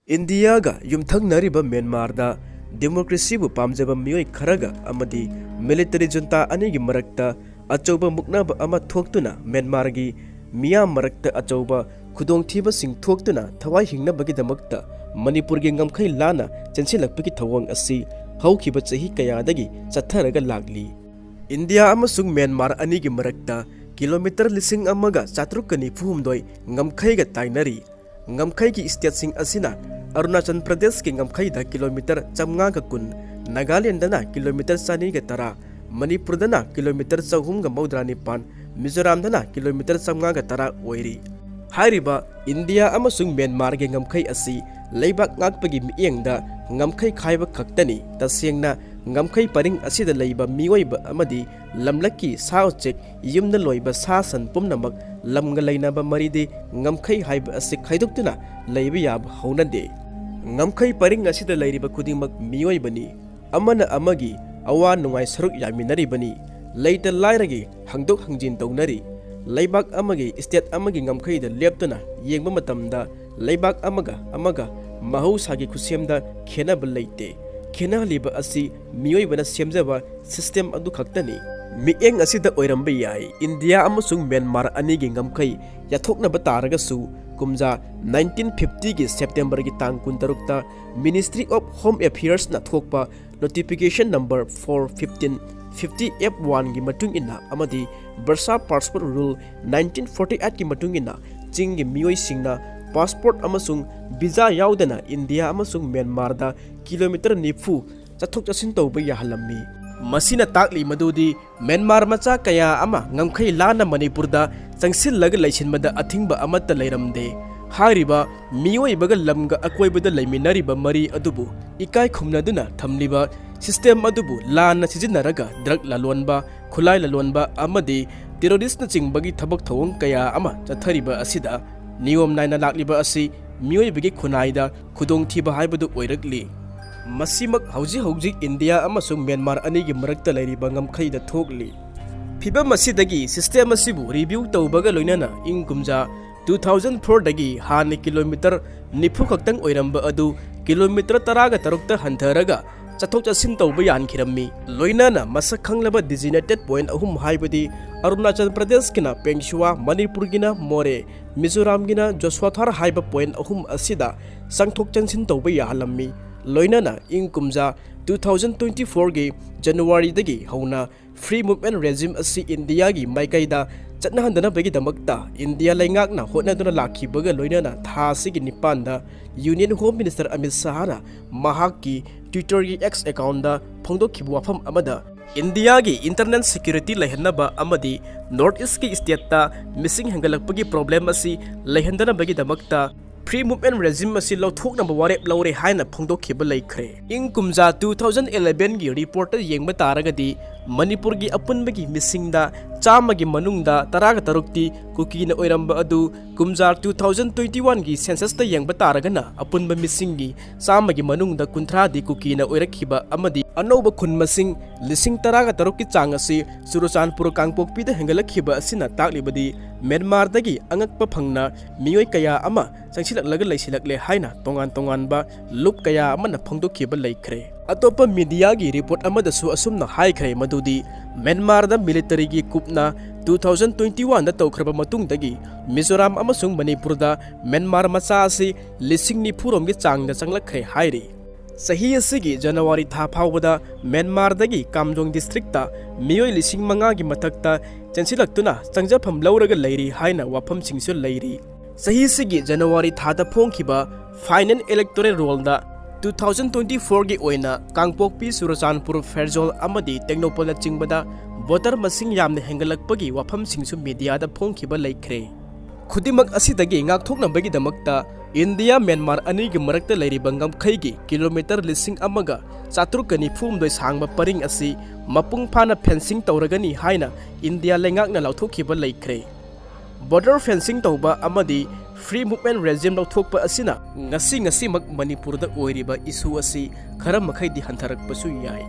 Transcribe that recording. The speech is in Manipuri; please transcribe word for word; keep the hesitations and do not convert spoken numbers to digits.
ꯏꯟꯗꯤꯌꯥꯒ ꯌꯨꯝꯊꯪꯅꯔꯤꯕ ꯃ꯭ꯌꯥꯟꯃꯥꯔꯗ ꯗꯦꯃꯣꯀ꯭ꯔꯦꯁꯤꯕꯨ ꯄꯥꯝꯖꯕ ꯃꯤꯑꯣꯏ ꯈꯔꯒ ꯑꯃꯗꯤ ꯃꯤꯂꯤꯇꯔꯤ ꯖꯨꯟꯇꯥ ꯑꯅꯤꯒꯤ ꯃꯔꯛꯇ ꯑꯆꯧꯕ ꯃꯨꯛꯅꯕ ꯑꯃ ꯊꯣꯛꯇꯨꯅ ꯃ꯭ꯌꯥꯟꯃꯥꯔꯒꯤ ꯃꯤꯌꯥꯝ ꯃꯔꯛꯇ ꯑꯆꯧꯕ ꯈꯨꯗꯣꯡꯊꯤꯕꯁꯤꯡ ꯊꯣꯛꯇꯨꯅ ꯊꯋꯥꯏ ꯍꯤꯡꯅꯕꯒꯤꯗꯃꯛꯇ ꯃꯅꯤꯄꯨꯔꯒꯤ ꯉꯝꯈꯩ ꯂꯥꯟꯅ ꯆꯦꯟꯁꯤꯜꯂꯛꯄꯒꯤ ꯊꯧꯑꯣꯡ ꯑꯁꯤ ꯍꯧꯈꯤꯕ ꯆꯍꯤ ꯀꯌꯥꯗꯒꯤ ꯆꯠꯊꯔꯒ ꯂꯥꯛꯂꯤ꯫ ꯏꯟꯗꯤꯌꯥ ꯑꯃꯁꯨꯡ ꯃ꯭ꯌꯥꯟꯃꯥꯔ ꯑꯅꯤꯒꯤ ꯃꯔꯛꯇ ꯀꯤꯂꯣꯃꯤꯇꯔ ꯂꯤꯁꯤꯡ ꯑꯃꯒ ꯆꯥꯇ꯭ꯔꯨꯛꯀ ꯅꯤꯐꯨ ꯍꯨꯝꯗꯣꯏ ꯉꯝꯈꯩꯒ ꯇꯥꯏꯅꯔꯤ꯫ ꯉꯝꯈꯩꯒꯤ ꯁ꯭ꯇꯦꯠꯁꯤꯡ ꯑꯁꯤꯅ ꯑꯔꯨꯅꯥꯆꯜ ꯄ꯭ꯔꯗꯦꯁꯀꯤ ꯉꯝꯈꯩꯗ ꯀꯤꯂꯣꯃꯤꯇꯔ ꯆꯥꯝꯃꯉꯥꯒ ꯀꯨꯟ, ꯅꯥꯒꯥꯂꯦꯟꯗꯅ ꯀꯤꯂꯣꯃꯤꯇꯔ ꯆꯅꯤꯒ ꯇꯔꯥ, ꯃꯅꯤꯄꯨꯔꯗꯅ ꯀꯤꯂꯣꯃꯤꯇꯔ ꯆꯍꯨꯝꯒ ꯃꯧꯗ꯭ꯔꯥ ꯅꯤꯄꯥꯟ, ꯃꯤꯖꯣꯔꯥꯝꯗꯅ ꯀꯤꯂꯣꯃꯤꯇꯔ ꯆꯥꯝꯃꯉꯥꯒ ꯇꯔꯥ ꯑꯣꯏꯔꯤ꯫ ꯍꯥꯏꯔꯤꯕ ꯏꯟꯗꯤꯌꯥ ꯑꯃꯁꯨꯡ ꯃ꯭ꯌꯥꯟꯃꯥꯔꯒꯤ ꯉꯝꯈꯩ ꯑꯁꯤ ꯂꯩꯕꯥꯛ ꯉꯥꯛꯄꯒꯤ ꯃꯤꯠꯌꯦꯡꯗ ꯉꯝꯈꯩ ꯈꯥꯏꯕ ꯈꯛꯇꯅꯤ꯫ ꯇꯁꯦꯡꯅ ꯉꯝꯈꯩ ꯄꯔꯤꯡ ꯑꯁꯤꯗ ꯂꯩꯕ ꯃꯤꯑꯣꯏꯕ ꯑꯃꯗꯤ ꯂꯝꯂꯛꯀꯤ ꯁꯥ ꯎꯆꯦꯛ, ꯌꯨꯝꯗ ꯂꯣꯏꯕ ꯁꯥ ꯁꯟ ꯄꯨꯝꯅꯃꯛ ꯂꯝꯒ ꯂꯩꯅꯕ ꯃꯔꯤꯗꯤ ꯉꯝꯈꯩ ꯍꯥꯏꯕ ꯑꯁꯤ ꯈꯥꯏꯗꯣꯛꯇꯨꯅ ꯂꯩꯕ ꯌꯥꯕ ꯍꯧꯅꯗꯦ꯫ ꯉꯝꯈꯩ ꯄꯔꯤꯡ ꯑꯁꯤꯗ ꯂꯩꯔꯤꯕ ꯈꯨꯗꯤꯡꯃꯛ ꯃꯤꯑꯣꯏꯕꯅꯤ꯫ ꯑꯃꯅ ꯑꯃꯒꯤ ꯑꯋꯥ ꯅꯨꯡꯉꯥꯏ ꯁꯔꯨꯛ ꯌꯥꯃꯤꯟꯅꯔꯤꯕꯅꯤ꯫ ꯂꯩꯇ ꯂꯥꯏꯔꯒꯤ ꯍꯪꯗꯣꯛ ꯍꯪꯖꯤꯟ ꯇꯧꯅꯔꯤ꯫ ꯂꯩꯕꯥꯛ ꯑꯃꯒꯤ, ꯁ꯭ꯇꯦꯠ ꯑꯃꯒꯤ ꯉꯝꯈꯩꯗ ꯂꯦꯞꯇꯨꯅ ꯌꯦꯡꯕ ꯃꯇꯝꯗ ꯂꯩꯕꯥꯛ ꯑꯃꯒ ꯑꯃꯒ ꯃꯍꯧꯁꯥꯒꯤ ꯈꯨꯠꯁꯦꯝꯗ ꯈꯦꯠꯅꯕ ꯂꯩꯇꯦ꯫ ꯈꯦꯠꯅꯍꯜꯂꯤꯕ ꯑꯁꯤ ꯃꯤꯑꯣꯏꯕꯅ ꯁꯦꯝꯖꯕ ꯁꯤꯁꯇꯦꯝ ꯑꯗꯨ ꯈꯛꯇꯅꯤ꯫ ꯃꯤꯠꯌꯦꯡ ꯑꯁꯤꯗ ꯑꯣꯏꯔꯝꯕ ꯌꯥꯏ, ꯏꯟꯗꯤꯌꯥ ꯑꯃꯁꯨꯡ ꯃ꯭ꯌꯥꯟꯃꯥꯔ ꯑꯅꯤꯒꯤ ꯉꯝꯈꯩ ꯌꯥꯊꯣꯛꯅꯕ ꯇꯥꯔꯒꯁꯨ, ꯀꯨꯝꯖꯥ ꯅꯥꯏꯟꯇꯤꯟ ꯐꯤꯐꯇꯤꯒꯤ ꯁꯦꯞꯇꯦꯝꯕꯔꯒꯤ ꯇꯥꯡ ꯀꯨꯟꯇꯔꯨꯛꯇ Ministry of Home Affairsꯅ ꯊꯣꯛꯄ notification number four fifteen fifty F one ꯒꯤ ꯃꯇꯨꯡ ꯏꯟꯅ ꯑꯃꯗꯤ ꯕꯔꯁꯥ Passport Rule nineteen forty eight ꯀꯤ ꯃꯇꯨꯡ ꯏꯟꯅ ꯆꯤꯡꯒꯤ ꯃꯤꯑꯣꯏꯁꯤꯡꯅ ꯄꯥꯁꯄꯣꯔꯠ ꯑꯃꯁꯨꯡ ꯚꯤꯖꯥ ꯌꯥꯎꯗꯅ ꯏꯟꯗꯤꯌꯥ ꯑꯃꯁꯨꯡ ꯃ꯭ꯌꯥꯟꯃꯥꯔꯗ ꯀꯤꯂꯣꯃꯤꯇꯔ ꯅꯤꯐꯨ ꯆꯠꯊꯣꯛ ꯆꯠꯁꯤꯟ ꯇꯧꯕ ꯌꯥꯍꯜꯂꯝꯃꯤ꯫ ꯃꯁꯤꯅ ꯇꯥꯛꯂꯤ ꯃꯗꯨꯗꯤ ꯃ꯭ꯌꯥꯟꯃꯥꯔ ꯃꯆꯥ ꯀꯌꯥ ꯑꯃ ꯉꯝꯈꯩ ꯂꯥꯟꯅ ꯃꯅꯤꯄꯨꯔꯗ ꯆꯪꯁꯤꯜꯂꯒ ꯂꯩꯁꯤꯟꯕꯗ ꯑꯊꯤꯡꯕ ꯑꯃꯠꯇ ꯂꯩꯔꯝꯗꯦ꯫ ꯍꯥꯏꯔꯤꯕ ꯃꯤꯑꯣꯏꯕꯒ ꯂꯝꯒ ꯑꯀꯣꯏꯕꯗ ꯂꯩꯃꯤꯟꯅꯔꯤꯕ ꯃꯔꯤ ꯑꯗꯨꯕꯨ ꯏꯀꯥꯏ ꯈꯨꯝꯅꯗꯨꯅ ꯊꯝꯂꯤꯕ ꯁꯤꯁꯇꯦꯝ ꯑꯗꯨꯕꯨ ꯂꯥꯟꯅ ꯁꯤꯖꯤꯟꯅꯔꯒ ꯗ꯭ꯔꯒ ꯂꯂꯣꯟꯕ, ꯈꯨꯠꯂꯥꯏ ꯂꯂꯣꯟꯕ ꯑꯃꯗꯤ ꯇꯦꯔꯣꯔꯤꯁꯅꯆꯤꯡꯕꯒꯤ ꯊꯕꯛ ꯊꯧꯑꯣꯡ ꯀꯌꯥ ꯑꯃ ꯆꯠꯊꯔꯤꯕ ꯑꯁꯤꯗ ꯅꯤꯌꯣꯝ ꯅꯥꯏꯅ ꯂꯥꯛꯂꯤꯕ ꯑꯁꯤ ꯃꯤꯑꯣꯏꯕꯒꯤ ꯈꯨꯟꯅꯥꯏꯗ ꯈꯨꯗꯣꯡꯊꯤꯕ ꯍꯥꯏꯕꯗꯨ ꯑꯣꯏꯔꯛꯂꯤ꯫ ꯃꯁꯤꯃꯛ ꯍꯧꯖꯤꯛ ꯍꯧꯖꯤꯛ ꯏꯟꯗꯤꯌꯥ ꯑꯃꯁꯨꯡ ꯃ꯭ꯌꯥꯟꯃꯥꯔ ꯑꯅꯤꯒꯤ ꯃꯔꯛꯇ ꯂꯩꯔꯤꯕ ꯉꯝꯈꯩꯗ ꯊꯣꯛꯂꯤ꯫ ꯐꯤꯚꯝ ꯑꯁꯤꯗꯒꯤ ꯁꯤꯁꯇꯦꯝ ꯑꯁꯤꯕꯨ ꯔꯤꯚ꯭ꯌꯨ ꯇꯧꯕꯒ ꯂꯣꯏꯅꯅ ꯏꯪ ꯀꯨꯝꯖꯥ ꯇꯨ ꯊꯥꯎꯖꯟ ꯐꯣꯔꯗꯒꯤ ꯍꯥꯟꯅ ꯀꯤꯂꯣꯃꯤꯇꯔ ꯅꯤꯐꯨ ꯈꯛꯇꯪ ꯑꯣꯏꯔꯝꯕ ꯑꯗꯨ ꯀꯤꯂꯣꯃꯤꯇꯔ ꯇꯔꯥꯒ ꯇꯔꯨꯛꯇ ꯍꯟꯊꯔꯒ ꯆꯠꯊꯣꯛ ꯆꯠꯁꯤꯟ ꯇꯧꯕ ꯌꯥꯍꯟꯈꯤꯔꯝꯃꯤ꯫ ꯂꯣꯏꯅꯅ ꯃꯁꯛ ꯈꯪꯂꯕ designated point ꯑꯍꯨꯝ, ꯍꯥꯏꯕꯗꯤ ꯑꯔꯨꯅꯥꯆꯜ ꯄ꯭ꯔꯗꯦꯁꯀꯤꯅ ꯄꯦꯡꯁꯨꯋꯥ, ꯃꯅꯤꯄꯨꯔꯒꯤꯅ ꯃꯣꯔꯦ, ꯃꯤꯖꯣꯔꯥꯝꯒꯤꯅ ꯖꯣꯁ꯭ꯋꯥꯊꯥꯔ ꯍꯥꯏꯕ point ꯑꯍꯨꯝ ꯑꯁꯤꯗ ꯆꯪꯊꯣꯛ ꯆꯪꯁꯤꯟ ꯇꯧꯕ ꯌꯥꯍꯜꯂꯝꯃꯤ꯫ ꯂꯣꯏꯅꯅ ꯏꯪ ꯀꯨꯝꯖꯥ ꯇꯨ ꯊꯥꯎꯖꯟ ꯇ꯭ꯋꯦꯟꯇꯤ ꯐꯣꯔꯒꯤ ꯖꯅꯋꯥꯔꯤꯗꯒꯤ ꯍꯧꯅ free movement regime ꯑꯁꯤ ꯏꯟꯗꯤꯌꯥꯒꯤ ꯃꯥꯏꯀꯩꯗ ꯆꯠꯅꯍꯟꯗꯅꯕꯒꯤꯗꯃꯛꯇ ꯏꯟꯗꯤꯌꯥ ꯂꯩꯉꯥꯛꯅ ꯍꯣꯠꯅꯗꯨꯅ ꯂꯥꯛꯈꯤꯕꯒ ꯂꯣꯏꯅꯅ ꯊꯥ ꯑꯁꯤꯒꯤ ꯅꯤꯄꯥꯟꯗ Union Home Minister ꯑꯃꯤꯠ ꯁꯍꯥꯅ ꯃꯍꯥꯛꯀꯤ Twitterꯒꯤ X accountꯗ ꯐꯣꯡꯗꯣꯛꯈꯤꯕ ꯋꯥꯐꯝ ꯑꯃꯗ, ꯏꯟꯗꯤꯌꯥꯒꯤ internal security ꯂꯩꯍꯟꯅꯕ ꯑꯃꯗꯤ North Eastꯀꯤ stateꯇ ꯃꯤꯁꯤꯡ ꯍꯦꯟꯒꯠꯂꯛꯄꯒꯤ problem ꯑꯁꯤ ꯂꯩꯍꯟꯗꯅꯕꯒꯤꯗꯃꯛꯇ free movement regime ꯑꯁꯤ ꯂꯧꯊꯣꯛꯅꯕ ꯋꯥꯔꯦꯞ ꯂꯧꯔꯦ ꯍꯥꯏꯅ ꯐꯣꯡꯗꯣꯛꯈꯤꯕ ꯂꯩꯈ꯭ꯔꯦ꯫ ꯏꯪ ꯀꯨꯝꯖꯥ ꯇꯨ ꯊꯥꯎꯖꯟ ꯏꯂꯦꯚꯦꯟꯒꯤ reportꯇ ꯌꯦꯡꯕ ꯇꯥꯔꯒꯗꯤ, ꯃꯅꯤꯄꯨꯔꯒꯤ ꯑꯄꯨꯟꯕꯒꯤ ꯃꯤꯁꯤꯡꯗ ꯆꯥꯝꯃꯒꯤ ꯃꯅꯨꯡꯗ ꯇꯔꯥꯒ ꯇꯔꯨꯛꯇꯤ ꯀꯨꯀꯤꯅ ꯑꯣꯏꯔꯝꯕ ꯑꯗꯨ ꯀꯨꯝꯖꯥ ꯇꯨ ꯊꯥꯎꯖꯟ ꯇ꯭ꯋꯦꯟꯇꯤ ꯋꯥꯟꯒꯤ censusꯇ ꯌꯦꯡꯕ ꯇꯥꯔꯒꯅ, ꯑꯄꯨꯟꯕ ꯃꯤꯁꯤꯡꯒꯤ ꯆꯥꯝꯃꯒꯤ ꯃꯅꯨꯡꯗ ꯀꯨꯟꯊ꯭ꯔꯥꯗꯤ ꯀꯨꯀꯤꯅ ꯑꯣꯏꯔꯛꯈꯤꯕ ꯑꯃꯗꯤ ꯑꯅꯧꯕ ꯈꯨꯟ ꯃꯁꯤꯡ ꯂꯤꯁꯤꯡ ꯇꯔꯥꯒ ꯇꯔꯨꯛꯀꯤ ꯆꯥꯡ ꯑꯁꯤ ꯆꯨꯔꯆꯥꯟꯄꯨꯔ ꯀꯥꯡꯄꯣꯛꯄꯤꯗ ꯍꯦꯟꯒꯠꯂꯛꯈꯤꯕ ꯑꯁꯤꯅ ꯇꯥꯛꯂꯤꯕꯗꯤ ꯃ꯭ꯌꯥꯟꯃꯥꯔꯗꯒꯤ ꯑꯉꯛꯄ ꯐꯪꯅ ꯃꯤꯑꯣꯏ ꯀꯌꯥ ꯑꯃ ꯆꯪꯁꯤꯜꯂꯛꯂꯒ ꯂꯩꯁꯤꯜꯂꯛꯂꯦ ꯍꯥꯏꯅ ꯇꯣꯉꯥꯟ ꯇꯣꯉꯥꯟꯕ ꯂꯨꯞ ꯀꯌꯥ ꯑꯃꯅ ꯐꯣꯡꯗꯣꯛꯈꯤꯕ ꯂꯩꯈ꯭ꯔꯦ꯫ ꯑꯇꯣꯞꯄ mediaꯒꯤ report ꯑꯃꯗꯁꯨ ꯑꯁꯨꯝꯅ ꯍꯥꯏꯈ꯭ꯔꯦ ꯃꯗꯨꯗꯤ ꯃ꯭ꯌꯥꯟꯃꯥꯔꯗ military coupꯅ ꯇꯨ ꯊꯥꯎꯖꯟ ꯇ꯭ꯋꯦꯟꯇꯤ ꯋꯥꯟꯗ ꯇꯧꯈ꯭ꯔꯕ ꯃꯇꯨꯡꯗꯒꯤ ꯃꯤꯖꯣꯔꯥꯝ ꯑꯃꯁꯨꯡ ꯃꯅꯤꯄꯨꯔꯗ ꯃ꯭ꯌꯥꯟꯃꯥꯔ ꯃꯆꯥ ꯑꯁꯤ ꯂꯤꯁꯤꯡ ꯅꯤꯐꯨ ꯔꯣꯝꯒꯤ ꯆꯥꯡꯗ ꯆꯪꯂꯛꯈ꯭ꯔꯦ ꯍꯥꯏꯔꯤ꯫ ꯆꯍꯤ ꯑꯁꯤꯒꯤ ꯖꯅꯋꯥꯔꯤ ꯊꯥ ꯐꯥꯎꯕꯗ ꯃ꯭ꯌꯥꯟꯃꯥꯔꯗꯒꯤ ꯀꯥꯝꯖꯣꯡ districtꯇ ꯃꯤꯑꯣꯏ ꯂꯤꯁꯤꯡ ꯃꯉꯥꯒꯤ ꯃꯊꯛꯇ ꯆꯦꯟꯁꯤꯜꯂꯛꯇꯨꯅ ꯆꯪꯖꯐꯝ ꯂꯧꯔꯒ ꯂꯩꯔꯤ ꯍꯥꯏꯅ ꯋꯥꯐꯝꯁꯤꯡꯁꯨ ꯂꯩꯔꯤ꯫ ꯆꯍꯤꯁꯤꯒꯤ ꯖꯅꯋꯥꯔꯤ ꯊꯥꯗ ꯐꯣꯡꯈꯤꯕ final electoral rollꯗ ꯇꯨ ꯊꯥꯎꯖꯟ ꯇ꯭ꯋꯦꯟꯇꯤ ꯐꯣꯔꯒꯤ ꯑꯣꯏꯅ ꯀꯥꯡꯄꯣꯛꯄꯤ, ꯆꯨꯔꯆꯥꯟꯄꯨꯔ, ꯐꯦꯔꯖꯣꯜ ꯑꯃꯗꯤ ꯇꯦꯡꯅꯧꯄꯜꯅꯆꯤꯡꯕꯗ voter ꯃꯁꯤꯡ ꯌꯥꯝꯅ ꯍꯦꯟꯒꯠꯂꯛꯄꯒꯤ ꯋꯥꯐꯝꯁꯤꯡꯁꯨ mediaꯗ ꯐꯣꯡꯈꯤꯕ ꯂꯩꯈ꯭ꯔꯦ꯫ ꯈꯨꯗꯤꯡꯃꯛ ꯑꯁꯤꯗꯒꯤ ꯉꯥꯛꯊꯣꯛꯅꯕꯒꯤꯗꯃꯛꯇ ꯏꯟꯗꯤꯌꯥ ꯃ꯭ꯌꯥꯟꯃꯥꯔ ꯑꯅꯤꯒꯤ ꯃꯔꯛꯇ ꯂꯩꯔꯤꯕ ꯉꯝꯈꯩꯒꯤ ꯀꯤꯂꯣꯃꯤꯇꯔ ꯂꯤꯁꯤꯡ ꯑꯃꯒ ꯆꯥꯇ꯭ꯔꯨꯛꯀ ꯅꯤꯐꯨ ꯍꯨꯝꯗꯣꯏ ꯁꯥꯡꯕ ꯄꯔꯤꯡ ꯑꯁꯤ ꯃꯄꯨꯡ ꯐꯥꯅ fencing ꯇꯧꯔꯒꯅꯤ ꯍꯥꯏꯅ ꯏꯟꯗꯤꯌꯥ ꯂꯩꯉꯥꯛꯅ ꯂꯥꯎꯊꯣꯛꯈꯤꯕ ꯂꯩꯈ꯭ꯔꯦ꯫ Border fencing ꯇꯧꯕ ꯑꯃꯗꯤ free movement regime ꯂꯧꯊꯣꯛꯄ ꯑꯁꯤꯅ ꯉꯁꯤ ꯉꯁꯤꯃꯛ ꯃꯅꯤꯄꯨꯔꯗ ꯑꯣꯏꯔꯤꯕ issue ꯑꯁꯤ ꯈꯔ ꯃꯈꯩꯗꯤ ꯍꯟꯊꯔꯛꯄꯁꯨ ꯌꯥꯏ꯫